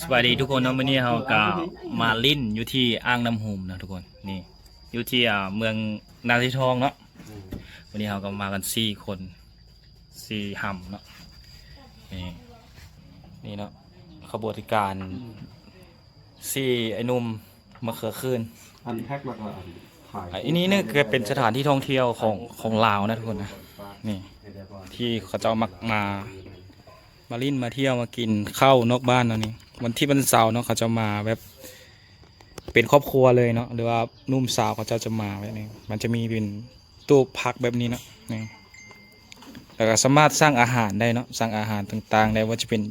ສະບາຍດີທຸກຄົນເນາະ, ມື້ນີ້ເຮົາກໍມາຫຼິ້ນຢູ່ທີ່ອ່າງນ້ຳຫຸມເນາະທຸກຄົນ. ນີ້ຢູ່ທີ່ ອ່າ ເມືອງນາຊາຍທອງເນາະ. ອືມ ມື້ນີ້ເຮົາກໍມາກັນສີ່ຄົນ ສີ່ຮ່ຳເນາະ. ນີ້ ນີ້ເນາະ ຂະບວນການ ອືມ ສີ່ໄອ້ໜຸ່ມມະເຂືອຄືນ. ອັນແພັກແລ້ວກໍອັນຂາຍ ອັນນີ້ນີ້ກໍເປັນສະຖານທີ່ທ່ອງທ່ຽວຂອງ ຂອງລາວນະທຸກຄົນນະ. ນີ້ທີ່ເຂົາເຈົ້າມັກມາ ມາຫຼິ້ນມາທ່ຽວມາກິນເຂົ້ານອກບ້ານເນາະ. ນີ້ວັນທິດວັນເສົາເນາະ ເຂົາເຈົ້າມາແບບເປັນຄອບຄົວເລີຍເນາະ ຫຼືວ່າໜຸ່ມສາວເຂົາເຈົ້າຈະມາແບບນີ້. ມັນຈະມີເປັນຕູ້ພັກແບບນີ້ເນາະ ນີ້ ແລ້ວກໍສາມາດສັ່ງອາຫານໄດ້ເນາະ, ສັ່ງອາຫານຕ່າງໆໄດ້ ວ່າຈະເປັນ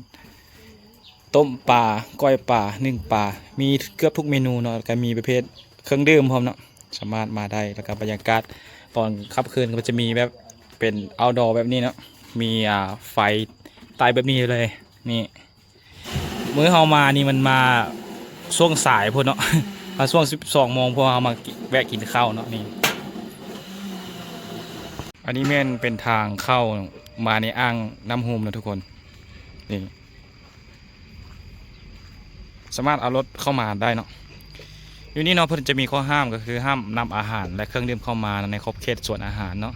ຕົ້ມປາ ກ້ອຍປາ ໜຶ້ງປາ ມີເກືອບທຸກເມນູເນາະ. ແລ້ວກໍມີປະເພດເຄື່ອງດື່ມພ້ອມເນາະ ສາມາດມາໄດ້. ແລ້ວກໍບັນຍາກາດຕອນຄ່ຳຄືນກໍຈະມີແບບເປັນ outdoor ແບບນີ້ເນາະ, ມີ ອ່າ ໄຟໃຕ້ແບບນີ້ເລີຍ. ນີ້ ມື້ເຮົາມານີ້ມັນມາຊ່ວງສາຍພຸ້ນເນາະ ມາຊ່ວງສິບສອງໂມງ ເພາະເຮົາມາແວະກິນເຂົ້າເນາະ. ນີ້ ອັນນີ້ແມ່ນເປັນທາງເຂົ້າມາໃນອ່າງນ້ຳຫຸມເນາະທຸກຄົນ. ນີ້ ສາມາດເອົາລົດເຂົ້າມາໄດ້ເນາະ. ຢູ່ນີ້ເນາະ ເພິ່ນຈະມີຂໍ້ຫ້າມ ກໍຄືຫ້າມນຳອາຫານ ແລະ ເຄື່ອງດື່ມເຂົ້າມາໃນຂອບເຂດສວນອາຫານເນາະ.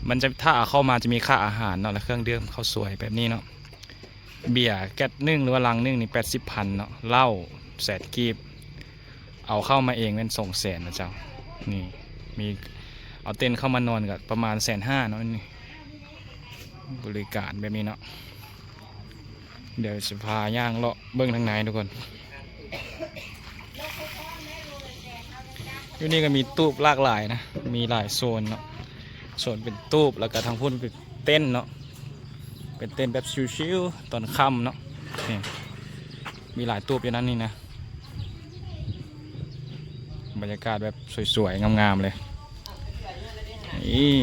ມັນຈະ ຖ້າເອົາເຂົ້າມາຈະມີຄ່າອາຫານເນາະ ແລະ ເຄື່ອງດື່ມເຂົ້າສວຍແບບນີ້ເນາະ. ເບຍແກັດໜຶ່ງ ຫຼືວ່າລັງໜຶ່ງນີ້ແປດສິບພັນເນາະ, ເຫຼົ້າແສນກີບ, ເອົາເຂົ້າມາເອງແມ່ນສອງແສນນະເຈົ້າ. ນີ້ ມີ ເອົາເຕັນເຂົ້າມານອນກໍປະມານແສນຫ້າເນາະ. ນີ້ ບໍລິການແບບນີ້ເນາະ. ດຽວຊິພາຍ່າງເລາະເບິ່ງທາງໃນທຸກຄົນ. ຢູ່ນີ້ກໍມີຕູບຫຼາກຫຼາຍນະ, ມີຫຼາຍໂຊນເນາະ. ໂຊນເປັນຕູບ ແລ້ວກໍທາງພຸ້ນເປັນເຕັນເນາະ, ເປັນເຕັນແບບຊິວໆຕອນຄ່ຳເນາະ. ນີ້ ມີຫຼາຍຕູບຢູ່ນັ້ນນີ້ນະ. ບັນຍາກາດແບບສວຍໆງາມໆເລີຍ. ນີ້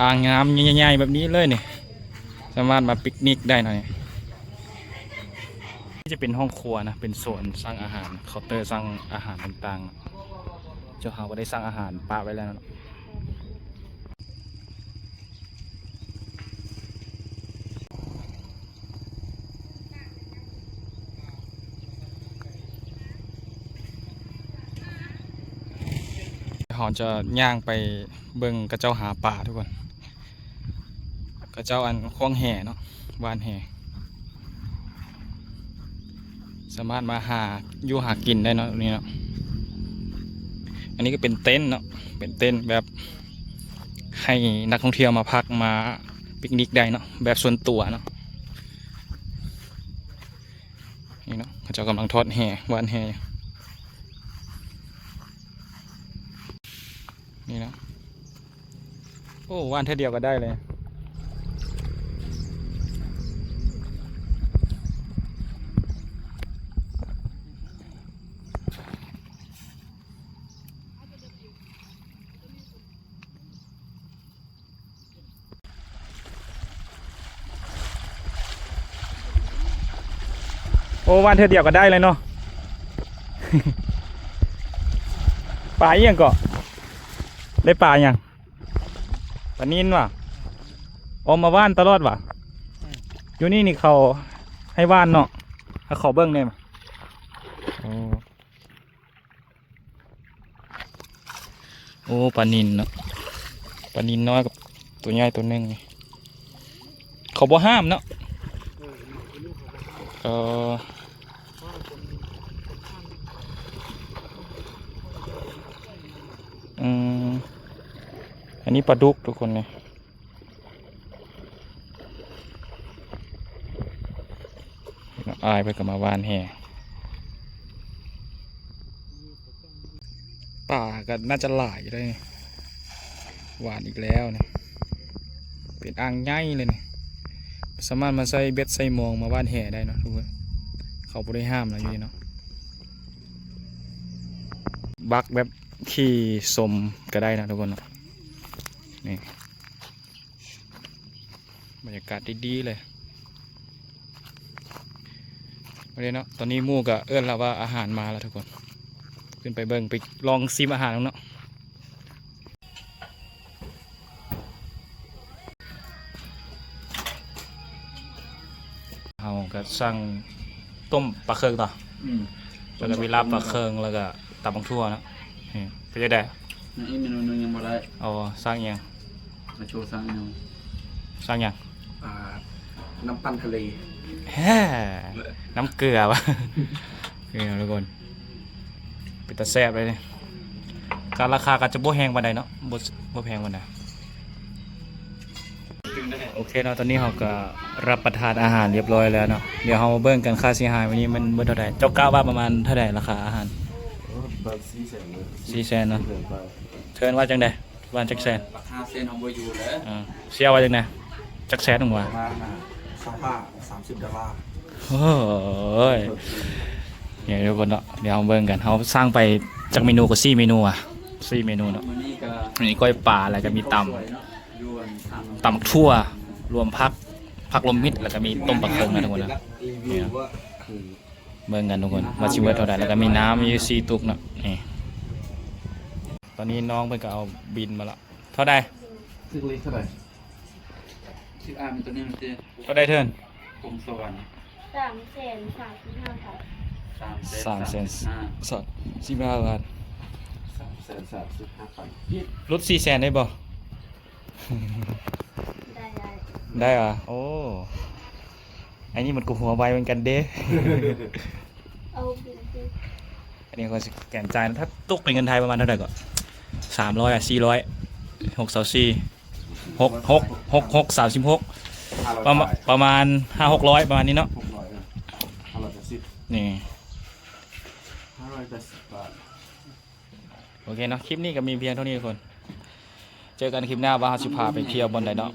ອ່າງນ້ຳໃຫຍ່ໆແບບນີ້ເລີຍນີ້, ສາມາດມາປິກນິກໄດ້ເນາະ. ນີ້ ນີ້ຈະເປັນຫ້ອງຄົວນະ, ເປັນໂຊນສັ່ງອາຫານ, ເຄົາເຕີສັ່ງອາຫານຕ່າງໆ. ເຈົ້າເຮົາກໍໄດ້ສັ່ງອາຫານປະໄວ້ແລ້ວເນາະ. ເຮົາຈະຍ່າງໄປເບິ່ງເຂົາເຈົ້າຫາປາທຸກຄົນ. ເຂົາເຈົ້າອັນຂວ້າງແຫເນາະ, ຫວ່ານແຫ. ສາມາດມາຫາຢູ່ຫາກິນໄດ້ເນາະ ນີ້ເນາະ. ອັນນີ້ກໍເປັນເຕັນເນາະ, ເປັນເຕັນແບບໃຫ້ນັກທ່ອງທ່ຽວມາພັກ ມາປິກນິກໄດ້ເນາະ, ແບບສ່ວນຕົວເນາະ. ນີ້ເນາະ, ເຂົາເຈົ້າກຳລັງທອດແຫ ຫວ່ານແຫ. ນີ້ເນາະ. ໂອ້ ຫວ່ານເທື່ອດຽວກໍໄດ້ເລີຍ. ໂອ້ ຫວ່ານເທື່ອດຽວກໍໄດ້ເລີຍເນາະ. ປາອີ່ຫຍັງເກາະ? ໄດ້ປາຫຍັງ? ປານິນຫວາ? ອອກມາຫວ່ານຕະຫຼອດຫວາ? ຢູ່ນີ້ນີ້ເຂົາໃຫ້ຫວ່ານເນາະ, ໃຫ້ເຂົາເບິ່ງແດ່. ໂອ້ ໂອ້ ປານິນເນາະ, ປານິນນ້ອຍກັບຕົວໃຫຍ່ຕົວໜຶ່ງນີ້. ເຂົາບໍ່ຫ້າມເນາະ. ເອີ ອືມ ອັນນີ້ປາດຸກທຸກຄົນນີ້. ອ້າຍເພິ່ນກໍມາຫວ່ານແຫ. ປາກໍໜ້າຈະຫຼາຍຢູ່ເດ້ນີ້. ຫວ່ານອີກແລ້ວນີ້. ເປັນອ່າງໃຫຍ່ເລີຍນີ້. ສາມາດມາໃສ່ເບັດໃສ່ມອງມາຫວ່ານແຫໄດ້ເນາະທຸກຄົນ. ເຂົາບໍ່ໄດ້ຫ້າມນະຢູ່ນີ້ເນາະ. ບັກແບບຂີ່ຊົມກໍໄດ້ນະທຸກຄົນເນາະ. ນີ້ ບັນຍາກາດດີໆເລີຍ. ໂອເຄເນາະ, ຕອນນີ້ໝູ່ກໍເອີ້ນລະວ່າອາຫານມາລະທຸກຄົນ. ຂຶ້ນໄປເບິ່ງ, ໄປລອງຊີມອາຫານເນາະ. ເຮົາກໍ ສັ່ງຕົ້ມປາເຄິງຕໍ່ ອືມ ແລ້ວກໍມີລາບປາເຄິງ ແລ້ວກໍຕຳບັກຖົ່ວເນາະ. ນີ້ ເປັນຈັ່ງໃດ? ຍັງອີກເມນູໜຶ່ງຍັງບໍ່ໄດ້. ອໍ ສັ່ງຫຍັງ? ມາໂຊສັ່ງອີກໜຶ່ງ. ສັ່ງຫຍັງ? ອ່າ ນ້ຳປັ່ນທະເລ ແຮະ ນ້ຳເກືອວະ. ນີ້ເນາະທຸກຄົນ ເປັນຕາແຊບເລີຍນີ້. ການລາຄາກໍຈະບໍ່ແຮງປານໃດເນາະ ບໍ່ ບໍ່ແພງປານໃດ. ໂອເຄເນາະ ຕອນນີ້ເຮົາກໍຮັບປະທານອາຫານຮຽບຮ້ອຍແລ້ວເນາະ. ດຽວເຮົາມາເບິ່ງກັນ ຄ່າເສຍຫາຍມື້ນີ້ມັນເບິດເທົ່າໃດ? ເຈົ້າກະວ່າປະມານເທົ່າໃດລາຄາອາຫານ? ໂອ້ ປະມານສີ່ແສນເນາະ ສີ່ແສນເນາະ. ເຖິງວ່າຈັ່ງໃດ? ວ່າຈັກແສນ? ຫຼັກຫ້າແສນເຮົາບໍ່ຢູ່ແລ້ວ. ເອີ ເສຍວ່າຈັ່ງໃດ? ຈັກແສນຫວາ? ປະມານຊາວຫ້າ ສາມສິບດອນລາ. ໂອ້ຍ ນີ້ທຸກຄົນເນາະ ດຽວເຮົາເບິ່ງກັນ ເຮົາສັ່ງໄປຈັກເມນູ? ກໍສີ່ເມນູອະ ສີ່ເມນູເນາະ. ມື້ນີ້ກໍ ມື້ນີ້ກ້ອຍປາ ແລ້ວກໍມີຕຳ ຕຳຖົ່ວ ລວມຜັກ ຜັກລວມມິດ ແລ້ວກໍມີຕົ້ມປາເຄິງນະທຸກຄົນນະ. ນີ້ເນາະ ເບິ່ງກັນທຸກຄົນ ວ່າຊິເບິດເທົ່າໃດ? ແລ້ວກໍມີນ້ຳຢູ່ສີ່ຕຸກເນາະ. ນີ້ ຕອນນີ້ນ້ອງເພິ່ນກໍເອົາບິນມາລະ. ເທົ່າໃດ? ເທົ່າໃດເທີນ? ຜົງສະຫວັນ ສາມແສນສາມສິບຫ້າພັນ ສາມແສນສາມສິບຫ້າພັນ ສາມແສນສາມສິບຫ້າພັນ. ຫຼຸດສີ່ແສນໄດ້ບໍ່? ໄດ້ ໄດ້ ໄດ້ຫວາ? ໂອ້ ອັນນີ້ມັນກໍຫົວໄວເໝືອນກັນເດ້. ເອົາເປັນ ອັນນີ້ຂ້ອຍສະແກນຈ່າຍນະ ຖ້າຕົກເປັນເງິນໄທປະມານເທົ່າໃດເກາະ? ສາມຮ້ອຍ ອ່ະ ສີ່ຮ້ອຍ ຫົກ ຊາວສີ່ ຫົກ ຫົກ ຫົກ ຫົກ ສາມສິບຫົກ ປະມານ ປະມານຫ້າຫົກຮ້ອຍ ປະມານນີ້ເນາະ. ຫົກຮ້ອຍ ເອີ ຫ້າຮ້ອຍແປດສິບ ນີ້ ຫ້າຮ້ອຍແປດສິບບາດ. ໂອເຄເນາະ ຄລິບນີ້ກໍມີພຽງເທົ່ານີ້ທຸກຄົນ ເຈີກັນຄລິບໜ້າວ່າເຮົາຊິພາໄປທ່ຽວບ່ອນໃດເນາະ.